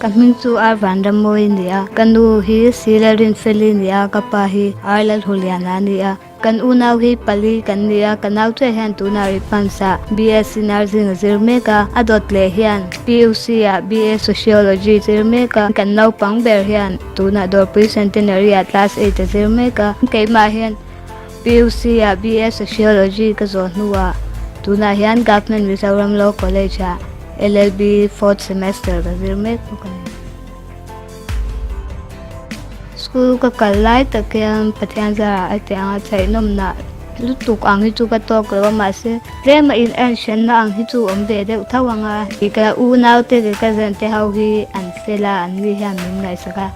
Ka hming chu Ar Vanrammawi a ni a, ka nu hi Sila Rinfeli a ni a, ka pa hi Ar Lalhuliana a ni a. Kan unau hi pali kan ni a, ka nau chiah hian tunah Ripans ah BSc Nursing a zir mek a, a dawt leh hian PUC ah BA Sociology zir mek a, kan naupang ber hian tunah Dawrpui Centenary ah Class eight a zir mek a, keimah hian PUC ah BA Sociology ka zawh hnuah tunah hian Government Mizoram Law College ah LLB fourth semester ka zir mek bawk a ni. School ka kal lai tak hian Pathian zarah a tih anga chhaihnawmna lutuk ang hi chu ka tawk lo a mahse tlema in enhranna ang hi chu awm ve deuh tho ang a. Ka unau te leh ka zan te ho hi an fel a an ni hian min ngaihsak a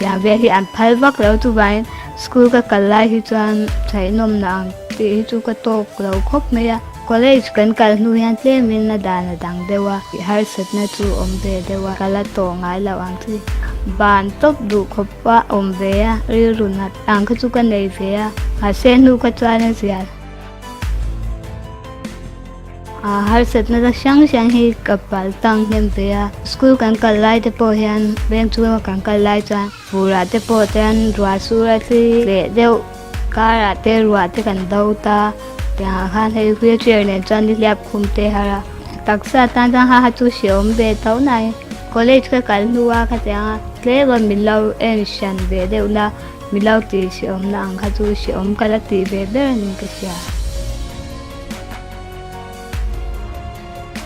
tiang vel hi an phal vak lo chuvangin school ka kal lai hi chuan chhaihnawmna ang tih hi chu ka tawk lo khawp mai a. College kan kal hnu hian tlemin a dan a dang deuh a, harsatna chu awm ve deuh a, ka la tawh ngai loh ang chu. Ban tawp duh khawp a awm ve a, rilru nat ang kha chu ka nei ve a, mahse hnu kha chuan a zial. A harsatna ta hrang hrang hi ka pal tang hnem ve a, school kan kal lai te pawh hian veng chhunga kan kal lai chuan furah te pawh chuan ruah sur a thli leh deuh. Karah te ruah te kan do ta tiangah khan hei wheelchair nen chuan nihliap khum te har a taksa tan chuan ha ha chu hreawm ve tho nai college ka kal hnu a khatianga tlem a min lo en hran ve deuh na min lo tih hreawm na ang kha chu hreawm ka la tih ve ber a ni ka hria.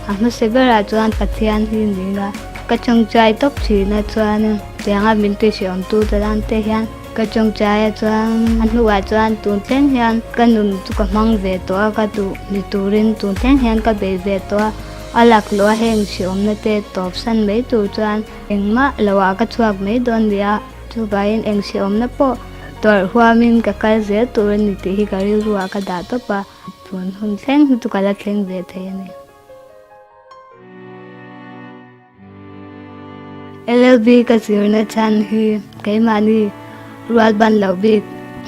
A hmasa berah chuan Pathian hi ni ila ka chawngchai tawp thin a chuan tianga min ti hreawm tu te tan te hian Ka chawngchaia chuan a hnuah chuan tun thleng hian ka nun chu ka hmang ve tawh a, ka duh ni turin tun thleng hian ka bei ve tawh a, a laklawh a heng hriawmna te tawp san mai tur chuan engmah loah ka chhuak mai dawn nia, chuvangin eng hriawmna pawh tawrh huamin ka kal zel tur a ni tih hi ka rilruah ka dah tawp a, tun hun thleng hi chu ka la thleng ve thei a ni. LLB ka zirna chhan hi keimahni rual ban loh bik.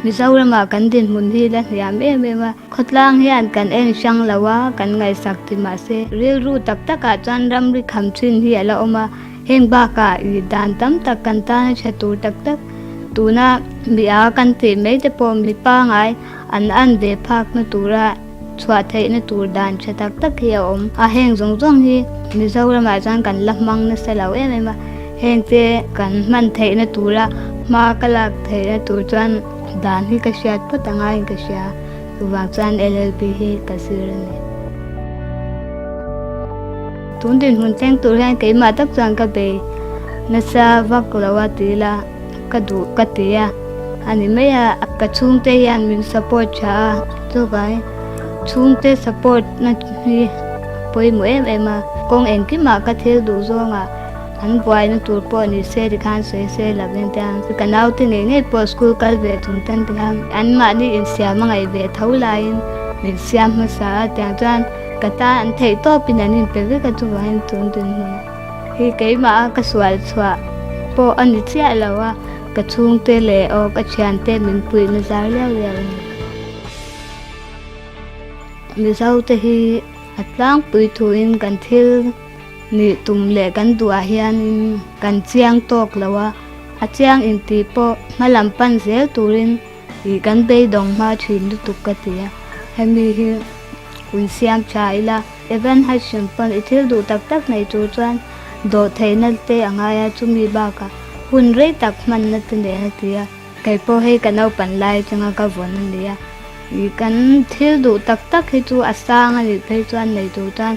Mizoramah kan dinhmun hi la hniam em em a, khawtlang hian kan en hrang lo a, kan ngaihsak ti mahse rilru tak takah chuan ramri kham thin hi a la awm a, heng bakah ih dan tam tak kan tan a tha tur tak tak tuna mi a kan tih mai te pawh mi pangai an an ve phakna tura Chhuah theihna tur dan tha tak tak hi a awm a, heng zawng zawng hi Mizoramah chuan kan la hmang nasa lo em em a, heng te kan hman theihna tura hma ka lak theihna tur chuan dan hi ka hriat phawt a ngaiin ka hria, chuvang chuan LLB hi ka zir a ni. Tun dinhmun thleng tur hian keimah tak chuan ka bei nasa vak lo a ti ila ka duh ka ti a, a ni mai a, ka chhungte hian min support tha a, chuvangin chhungte support na hi pawimawh em em a, kawng engkimah ka thil duh zawngah an buaina tur pawh ni se tikhan sawi se lovin te ang ka naute ngei ngei pawh school kal ve chung tan tikhan anmahni insiam a ngaih ve tho laiin min siam hmasa a tiang chuan ka tan an theih tawpin an inpe vek a chuvangin tun dinhmun hi keimah a ka sual chhuah pawh a ni chiah lo a ka chhungte leh aw ka thiante min puihna zar liau liau a ni. Mizote hi a tlangpui thuin kan thil nih tum leh kan duhah hianin kan chiang tawk lo a, a chiang intih pawh hmalam pan zel turin Ih kan beidawng hma thin lutuk ka ti a, hemi hi ui siam tha ila Evan Hutchin pawn i thil duh tak tak nei tur chuan dawh theihna te a ngai a, chumi bakah hun rei tak hmanna te nen a ti a, kei pawh hei ka naupan lai atanga ka vawn a ni a, ih kan thil duh tak tak hi chu a sang a nih phei chuan nei tur chuan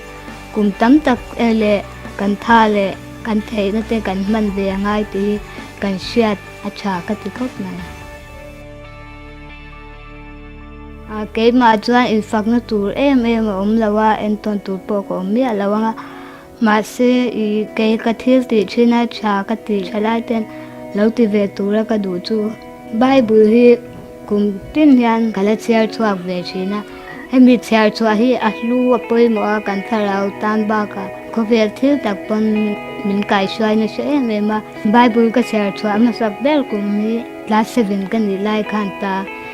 kum tam tak e leh kan tha leh kan theihna te kan hman ve a ngai tih hi kan hriat a tha ka ti khawp mai. Keimah chuan infakna tur em em a awm lo a, entawn tur pawh ka awm miah lo ang a. Mahse, i kei ka thil tih thin a tha ka tih tha lai ten lo ti ve tura ka duh chu. Bible hi kum tin hian ka la chhiar chhuak ve thin a, hemi chhiar chhuah hi a hlu a pawimawh a, kan thlarau tan bakah khawvel thil tak pawn min kaihruai nasa em em a. Bible ka chhiar chhuah hmasak ber kum hi class seven ka nih lai khan ta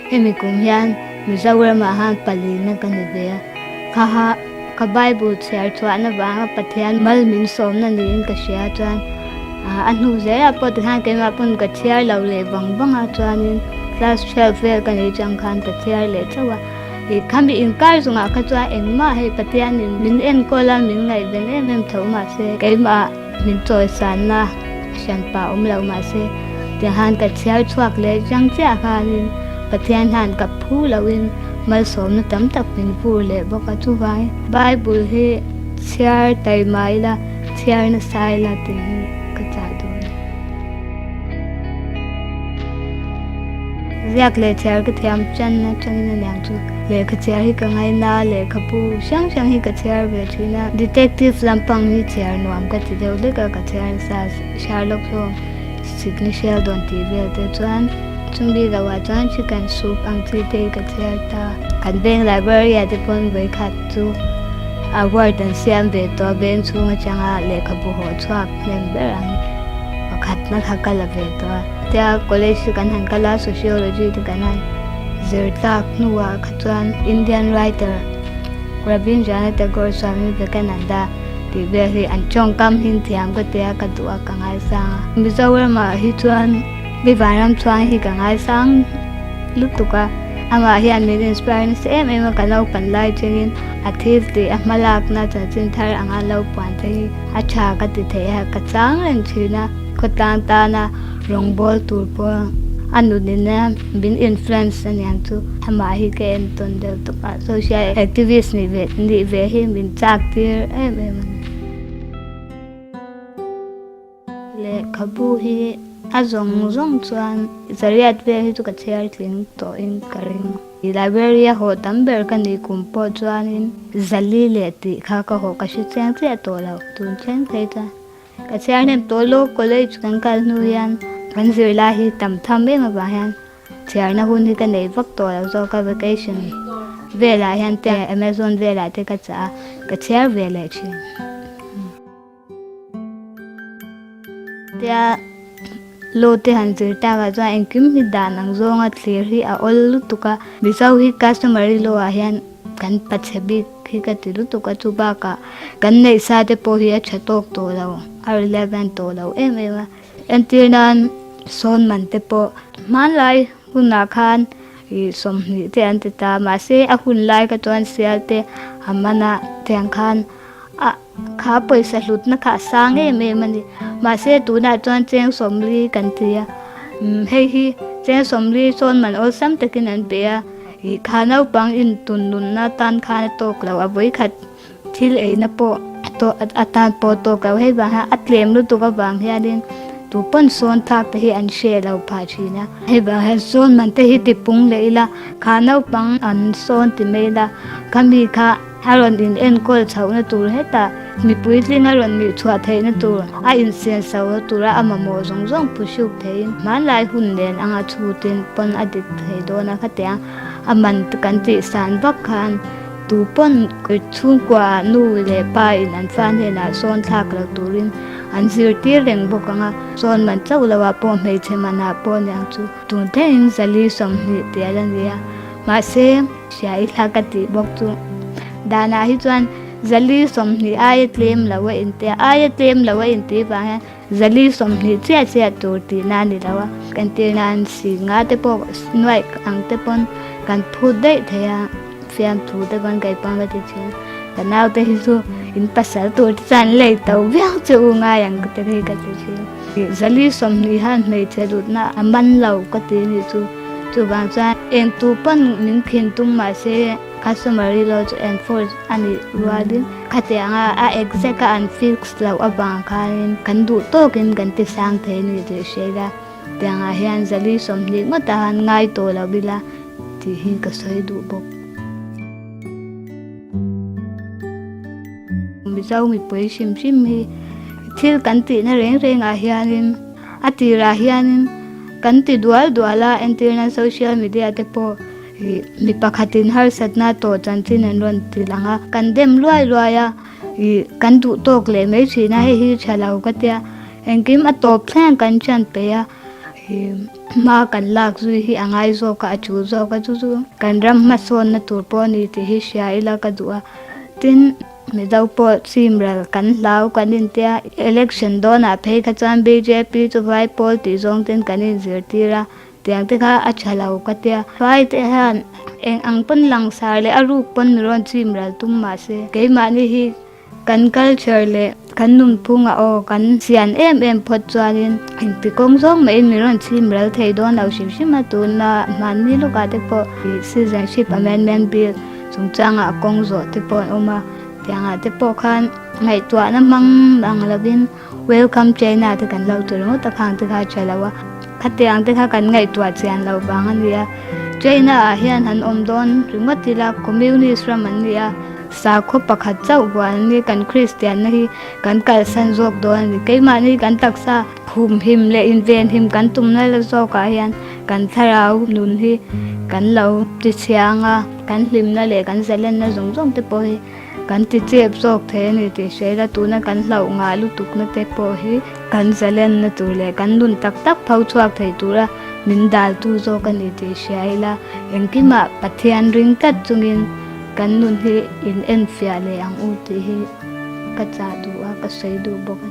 hemi kum hian Mizoramah han palina ka ni ve a, kha ha ka Bible chhiar chhuahna vanga Pathian mal min sawmna niin ka hria chuan A hnu zelah pawh tikhan keimah pawn ka chhiar lo leh vang vang a, chuanin class 12 vel ka nei chang khan ka chhiar leh chauh a. Ih khami inkar zungah kha chuan engmah hei Pathianin min enkawl a, min ngaihven em em tho mahse keimah min chawisanna hranpa awm lo mahse tianghan ka chhiar chhuak leh chang chiah khanin Pathian hian ka phu lohin malsawmna tam tak min vur leh bawk a, chuvangin Bible hi chhiar taima ila chhiar nasa ila tih hi ka chah dawn. Ziak leh chhiar ka thiam tan atangin a niang chu lehkha chhiar hi ka ngaina a, lehkhabu hrang hrang hi ka chhiar ve thin a, detective lampang hi chhiar nuam ka ti deuh hlek a, ka chhiar nasa a, Sherlock Holmes, Sidney Sheldon tih vel te chuan chumi loh ah chuan chicken soup ang chi te hi ka chhiar ta. Kan veng library ah te pawn vawikhat chu award an siam ve tawh a, veng chhung atanga lehkhabu haw chhuak hnem ber ang pakhatna kha ka la ve tawh a. Tia college chu kan han kal a, sociology te kan han zir tlak hnuah kha chuan Indian writer Rabindranath Tagore Swami Vivekananda tih vel hi an tawngkam hin thiam ka tia ka duh a ka ngaisang a. Mizoramah hi chuan mi vanram chhuang hi ka ngaisang lutuk a, amah hian min inspire nasa em em a, ka naupan lai chengin a thil tih a hmalakna chanchin thar anga lo puan te hi a tha ka ti thei a, ka chang reng thin a. Khawtlang tana rawngbâwl tur pawh a nunina min influence a niang chu amah hi ka entawn deuh tawp a, social activist nih ve nih ve hi min châk tir em em a ni. Lehkhabu hi a zawng zawng chuan zariat vel hi chu ka chhiar tling tawhin ka ring. Library a haw tam ber ka nih kum pawh chuanin zali leh tih kha ka haw ka hre chiang chiah tawh lo tun thleng phei chuan. Ka chhiar hnem tawh lawk college kan kal hnu hian kan zirlai hi tam tham em avang hian chhiarna hun hi ka nei vak tawh lo zawk a vacation velah hian te Amazon velah te ka chah a ka chhiar ve leh thin. Tia law te han zir takah chuan engkim hi dan ang zawnga thlir hi a awl lutuk a Mizo hi customary law ah hian Kan pachhe bik hi ka ti lutuk a, chu bakah kan neih sa te pawh hi a tha tawk tawh lo, a relevant tawh lo em em a. Entir nan sawn man te pawh hmanlai hunah khan ih 20 te an ti ta, mahse a hun lai kha chuan sial te a man a tiang khan a kha pawisa hlutna kha a sang em em a ni. Mahse tunah chuan cheng 40 kan ti a, hei hi cheng 40 sawn man awlsam takin an pe a. Ih kha naupang in tun nunna tan khan a tawk lo a vawikhat thil eina pawh a tawh a tan pawh a tawk lo hei vang hian a tlem lutuk avang hianin tu pawn sawn thlak te hi an hre lo phah thin a hei vang hian sawn man te hi ti pung leh ila kha naupang an sawn ti mai ila khami kha a rawn in enkawl chhohna tur hetah mipui tling a rawn nih chhuah theihna tur a insian sohna tura a mamawh zawng zawng phuhruk theihin hmanlai hun nen anga chhutin pawn a dik thei dawn a khatiang a man kan tih san vak khan tu pawn chhungkua nu leh pa in an fa hnenah sawn thlak lo turin an zirtir reng bawk ang a sawn man chauh loh ah pawh hmeichhe manah pawh aniang chu tun thlengin 4 20 tih a la ni a mahse. Hria i thla ka tih bawk chu danah hi chuan 4 20 aia tlem lo a inti a, aia tlem lo a intih vang hian 4 20 chiah chiah tur tihna a ni lo a, kan tir nan si nga te pawh nuaih ang te pawn kan phut daih thei a, fiamthu te pawn kei pawn ka ti thin a, ka naute hi chu in pasal tur te chuan lei to viau che u ngai ang te hi ka ti thin. 4 20 hian hmeichhe lutna a man lo ka ti a nih chu. Chuvang chuan eng tu pawn min khin tum mahse customary law chu enforce a nih rualin khatianga a exact a an fix loh avang khanin kan duh tawkin kan ti sang thei a ni tih hria ila tiangah hian 4 20 ngawt a han ngai tawh lo ila tih hi ka sawi duh bawk. Mizo mipui hrim hrim hi thil kan tihna reng rengah hianin a tirah hianin Kan ti dual dual a, entirna social media te pawh ih mi pakhatin harsatna tawh chanchin an rawn ti lang a, kan dem luai luai a, ih kan duh tawk leh mai thin a, hei hi tha lo ka tia, engkim a tawp thleng kan thian peih a, ih hma kan lak zui hi a ngai zawk a, a tul zawk a, chu chu kan ram hmasawnna tur pawh a ni tih hi hria ila ka duh a, tin. Mizo pawh chimral kan hlau kan intia. Election dawnah phei kha chuan bjp chu vai pawl tih zawng ten kan inzirtir a, tiang te kha a tha lo ka tia. Vai te hian eng ang pawn langsar leh a ruk pawn mi rawn chimral tum mahse keimahni hi Kan culture leh kan nunphungah aw kan chian em em phawt chuanin engti kawng zawng mahin min rawn chim ral thei dawn lo hrim hrim a, tuna hmanni lawkah te pawh citizenship amendment bill chungchangah kawng zawh te pawh an awm a, tiangah te pawh khan ngaihtuahna hmang ang lovin welcome China te kan lo ti ringawt a khang te kha a tha lo a, khatiang te kha kan ngaihtuah chian loh vang a ni a, China ah hian han awm dawn ringawt ila communist ram an ni a. Sakhaw pakhat chauh buan ni kan Kristianna hi kan kalsan zawk dawn a ni. Keimahni kan taksa humhim leh invenhim kan tumna la zawkah hian kan thlarau nun hi kan lo tichhiang a, kan hlimna leh kan zalenna zawng zawng te pawh hi kan tichep zawk thei a ni tih hria ila tuna kan hlauh ngah lutukna te pawh hi kan zalenna tur leh kan nun tak tak pho chhuak thei tura min daltu zawk a ni tih hria ila engkimah Pathian ring tlat chungin Kan nun hi in enfiah leh ang u tih hi ka chah duh a, ka sawi duh bawk a ni.